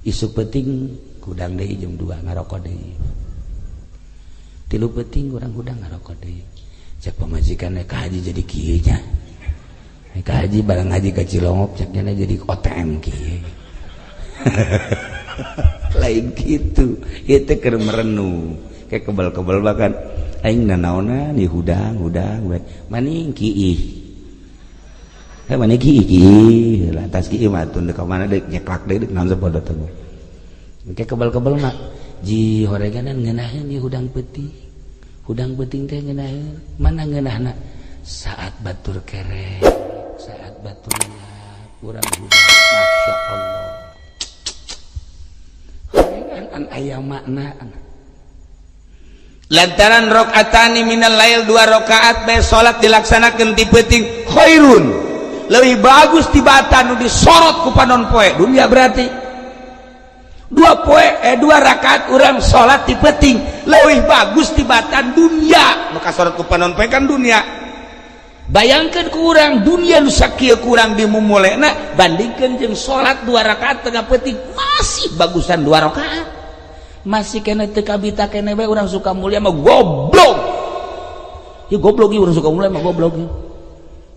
Isuk penting hudang deui jam 2 ngarokok deui. 3 penting urang hudang ngarokok deui. Cek pamajikan ka haji jadi kieu nya. Ka haji barang haji ka Cilongok cek nya jadi OTM kieu. Lain gitu, itu keur merenung kayak kebal-kebal bahkan aing nanaonan di hudang-hudang we maning kiih. Heh maning kiih kiih lantas kiih mah tun ka mana deuk nyeklak deui deuk naon sapodo teh. Kayak kebal-kebal mah ji horeganan ngeunaheun ieu hudang peuting. Hudang peuting teh ngeunaheun. Mana ngeunahna? Saat batur kerek, saat batur urang hudang. Masya Allah. Horegan aya makna. Lantaran rakaatani minal lail 2 rakaat bae salat dilaksanakeun ti peuting khairun. Leuwih bagus tibatan nu disorot ku panon poe dunia berarti. 2 rakaat urang salat ti peuting leuwih bagus tibatan dunia. Nu kasorot ku panon poe kan dunia. Bayangkeun ku urang dunia nu sakieu kurang dimumulena bandingkeun jeung salat 2 rakaat tengah peuting masih bagusan 2 rakaat. Masih kena teu kabita kene bae urang suka mulia mah goblok. Ieu goblok ieu urang Sukamulya mah goblok.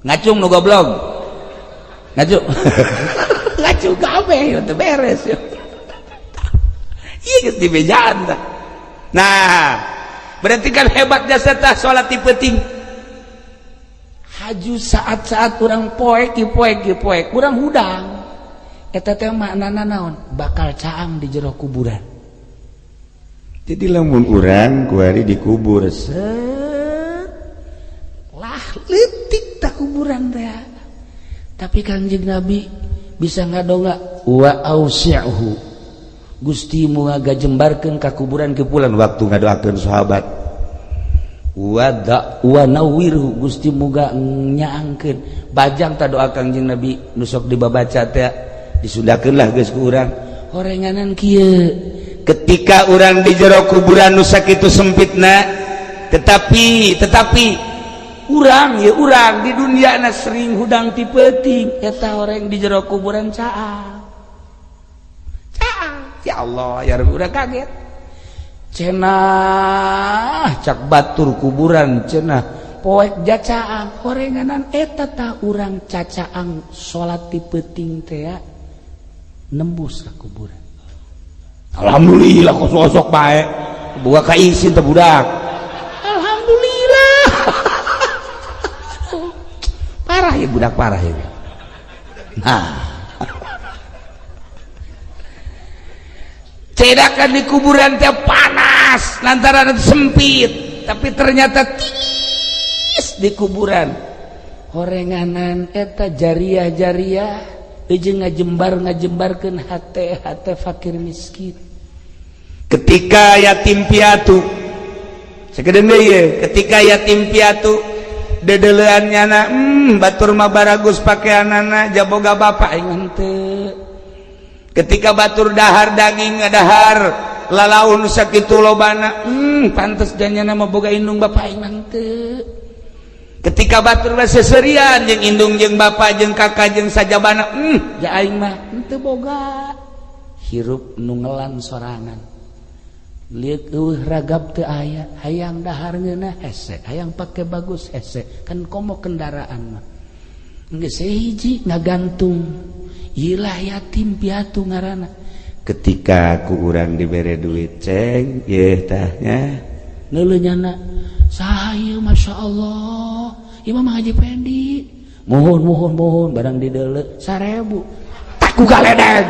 Ngacung nu goblok. Ngacung. Ngacung kabeh ieu teh beres ya. Ieu geus dibejaan tah. Nah, berarti kan hebat jasa tah salat ti peuting. Haju saat-saat urang poek poek poek urang hudang. Eta teh maknana naon? Bakal caang di jero kuburan. Jadi lamun urang kuari dikubur set lah leutik tak kuburan teh. Tapi Kangjeng Nabi bisa ngadonga wa ausi'hu. Gusti muga gajembarkeun ka kuburan kepulan waktu ngadoakeun sahabat. Wa wa nawwirhu, Gusti muga nyaangkeun. Bajang ta doa Kangjeng Nabi nu sok dibabaca teh disundakeun lah geus ku urang. Horenganan kieu. Ketika urang di jero kuburan nu sakitu sempitna, tetapi urang ya urang di dunia na sering hudang ti peuting eta horeng di jero kuburan caang. Caang. Ya Allah ya Rabbi urang kaget. Cenah cak batur kuburan cenah poek jacaang horenganan eta ta urang cacaang salat ti peuting teh nembus ka kuburan. Alhamdulillah kok sosok bae buka ka isin teh budak. Alhamdulillah. Parah ya budak parah ya. Nah, cedakan di kuburan teh panas lantaran sempit, tapi ternyata tis di kuburan. Horenganan eta jariah-jariah jeung ngajembar-ngajembarkeun hate-hate fakir miskin. Ketika yatim piatu sakedeung deui ye, ketika yatim piatu dedelean nyana batur mah baragus pakeanana jaboga bapak aing henteu. Ketika batur dahar daging ngadahar lalaun sakitu lobana pantes janyana mah boga indung bapak aing henteu. Ketika batur mah seserian jeung indung jeung bapak jeung kakak jeung sajabana ja aing mah henteu boga. Hirup nu ngelan sorangan. Lieur eueuh ragap teu aya, hayang dahar ngeunah hese, hayang pake bagus hese, kan komo kendaraan mah. Geus hiji ngagantung. Ilah yatim piatu ngaranna. Ketika ku urang dibere duit ceng, yeuh tah nya. Neuleuh nyana, saha ieu Masya Allah, ieu mah Haji Pendi. Mohon mohon mohon barang dideuleu 1000. Tak ku galedeg.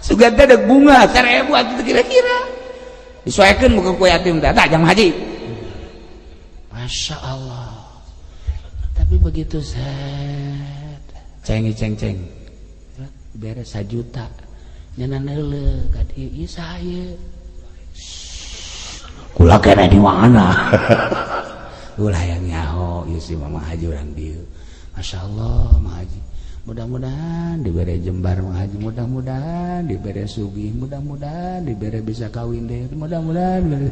Sugan teh deuk bunga 1000 atuh kira-kira. Disoekeun muka ku yatim teh, tah jang haji. Masya Allah. Tapi begitu set ceng ceng ceng beres 1 juta nyana neuleuh ka dieu ieu saha ieu? Kula kene di mana? Ulah yang nyaho ieu si Mama Haji urang dieu. Masya Allah Mama Haji. Mudah-mudahan dibere jembar Mama Haji, mudah-mudahan dibere sugih, mudah-mudahan dibere bisa kawin deui, mudah-mudahan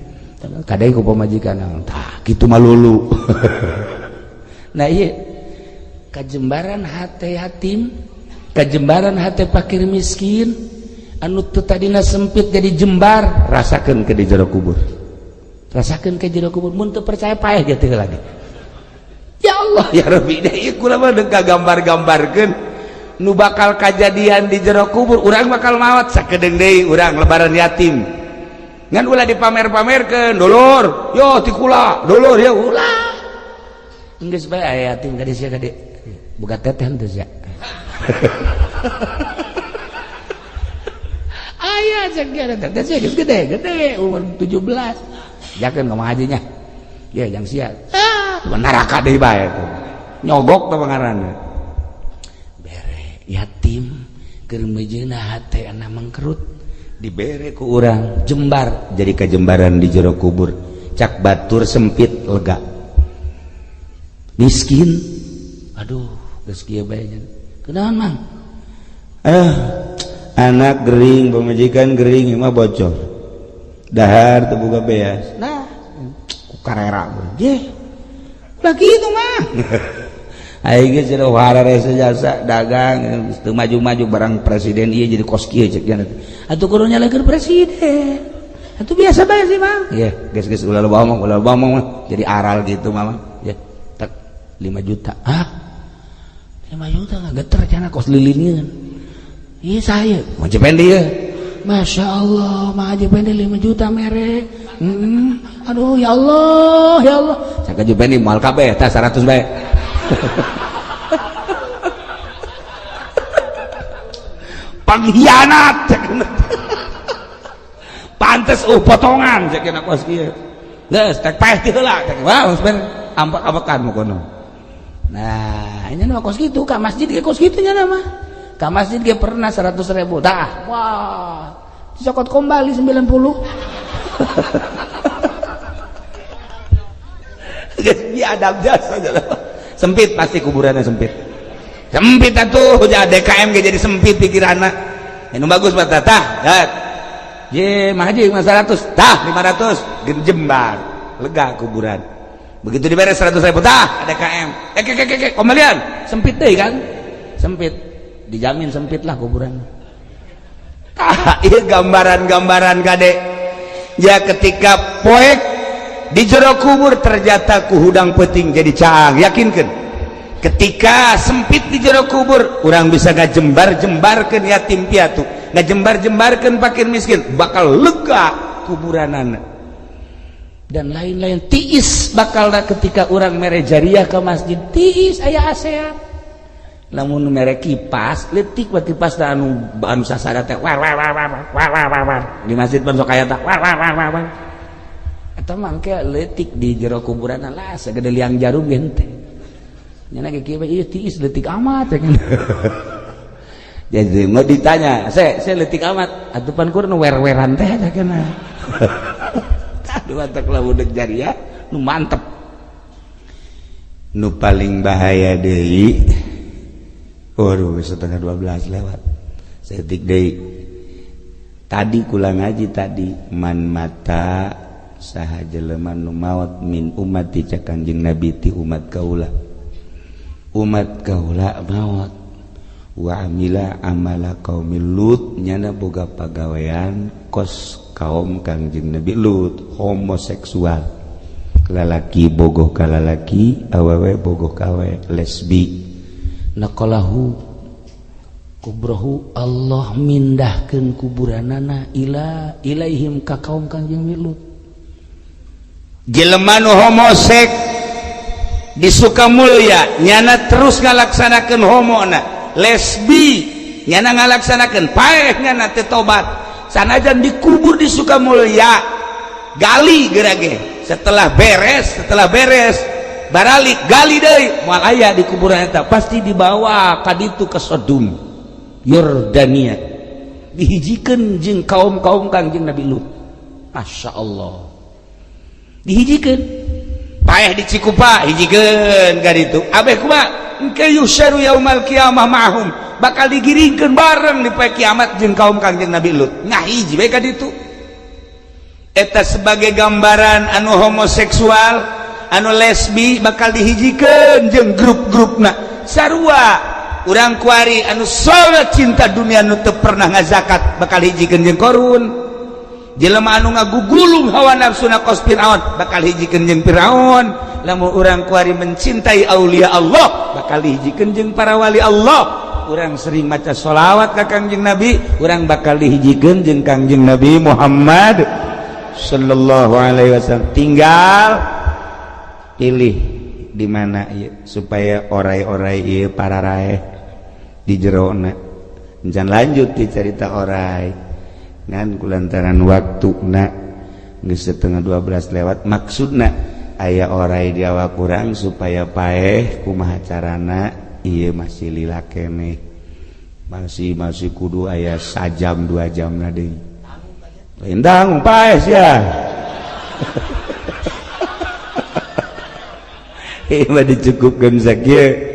kadai ku pamajikan tah kitu mah lulu. Nah iya kajembaran hate yatim, kajembaran hate fakir miskin anu teu tadina sempit jadi jembar, rasakeun ke di jero kubur. Rasakeun ke jero kubur mun teu percaya paeh ge teu lagi. Ya Allah ya Rabbi, ieu kula mah deuk kagambar-gambarkeun nu bakal kajadian di jero kubur, urang bakal maot sakedeung deui urang lebaran yatim. Ngan ulah dipamer-pamerkeun, dulur, yo ti kula, dulur ya ulah. Geus bae aya yatim ka sia ka dieu. Buka teteh henteu sia. Aya cek dia teteh sia geus gede, gede umur 17. Jakeun ka hajinya. Ya jang sia. Ah, neraka deui bae tuh. Nyogok teh pangaranna. Bere yatim keur meujeuhna hate ana mangkerut dibere ku urang jembar jadi kajembaran di jero kubur. Cak batur sempit lega. Miskin. Aduh, geus kieu bae nya. Kunaon Mang? Anak gering, pamajikan gering, mah bocor. Dahar teu boga beas. Nah, ku karera je. Ulah kitu mah. Aing geus cenah hararese jasa dagang geus teu maju-maju barang presiden ieu jadi kos kieu cek nya. Atuh kudu nyalahkeun presiden. Itu biasa bae sih, Mang. Iya, geus-geus ulah loba omong, ulah loba omong mah. Jadi aral gitu mama. Ya, tek 5 juta. Hah? 5 juta nggak geter cenah kos lilineun. Iya saya. Mau Jependi ya. Masya Allah, Mang Haji Pendi 5 juta mere. Aduh ya Allah, ya Allah. Cak Jependi moal kabeh tah 100 bae. Pengkhianat. Pantes potongan cek kena kos kieu. Geus tek paeh ti heula cek. Wah, geus ben ampak-ampakan mu kono. Nah, ini mah kos kitu ka masjid ge kos kitu nya mah. Ka masjid ge pernah 100.000. Tah, wah. Dicokot kembali 90. Geus biadab jasa. Sempit pasti kuburannya sempit. Sempit atuh DKM ge jadi sempit pikiranna. Anu bagus mah tah. Ye, mah haji 100, tah 500, jembar, lega kuburan. Begitu diberes 100.000, tah DKM. Kembalian, sempit deh kan? Sempit. Dijamin sempit lah kuburan. Tah, ieu gambaran-gambaran kade. Ya ketika poek di jero kubur ternyata ku hudang peuting jadi caang, yakinkeun. Ketika sempit di jero kubur, urang bisa ngajembar-jembarkeun yatim piatu, ngajembar-jembarkeun fakir miskin, bakal lega kuburanana. Dan lain-lain tiis bakal ketika urang mere jariah ke masjid, tiis aya ASEAN. Lamun mere kipas, leutik we kipas da anu anu sasada teh war war war war war war war. Di masjid pan sok aya tah war war war war. Eta mangke leutik di jero kuburan lah sagede liang jarum ge henteu. Nyana ge kieu ieu tiis leutik amat ya. Jadi mau ditanya, saya leutik amat, atuh pan kur nu wer-weran teh aya kana. Aduh antak lamun deuk jariah nu mantep. Nu paling bahaya deui. Waduh, 11:30 lewat. Setik deui. Tadi kula ngaji tadi man mata saha jelema nu maot min ummati cak Kanjeng Nabi ti umat kaula. Umat kaula maot wa amila amala qaumil Lut nyana boga pagawean kos kaum Kangjeng Nabi Lut homoseksual. Lalaki bogoh ka lalaki, awewe bogoh ka awewe, lesbi. Naqalahu kubrohu Allah mindahkeun kuburanana ila ilaihim ka kaum Kangjeng Nabi Lut. Jelema nu homosek di Sukamulya nyana terus ngalaksanakeun homona, lesbi nyana ngalaksanakeun paeh nyana teu tobat. Sanajan dikubur di Sukamulya, gali gerage. Setelah beres baralik gali deui moal aya di kuburan eta, pasti dibawa ka ditu ke Sodom, Yordania. Dihijikeun jeung kaum-kaum Kangjeng Nabi Lut. Masya Allah. Dihijikeun. Paeh di Cikupa hijikeun ka ditu. Abeh kumaha? Engke yusyaru yaumal qiyamah ma'hum. Bakal digiringkeun bareng di poe kiamat jeung kaum Kangjeng Nabi Lut. Ngahiji bae ka ditu. Eta sebagai gambaran anu homoseksual, anu lesbi bakal dihijikeun jeung grup-grupna. Sarua urang kuari anu salat cinta dunia nu teu pernah ngazakat bakal hijikeun jeung Korun. Jelema anu ngagugulung hawa nafsuna kos Firaun bakal hijikeun jeung Firaun. Lamun urang kuari mencintai aulia Allah bakal dihijikeun jeung para wali Allah. Urang sering maca sholawat ka Kangjeng Nabi, urang bakal dihijikeun jeung Kangjeng Nabi Muhammad sallallahu alaihi wasallam. Tinggal pilih di mana ieu supaya orai-orai ieu pararaeh di jerona. Jangan lanjut di cerita orai ngan kulantaran waktuna geus 11:30 lewat. Maksudna aya orai di awak urang supaya paeh kumaha carana ieu masih lila keneh, masih kudu aya sajam 2 jam na deui. Lain tanggung paeh sia. Ieu mah dicukupkeun sakieu.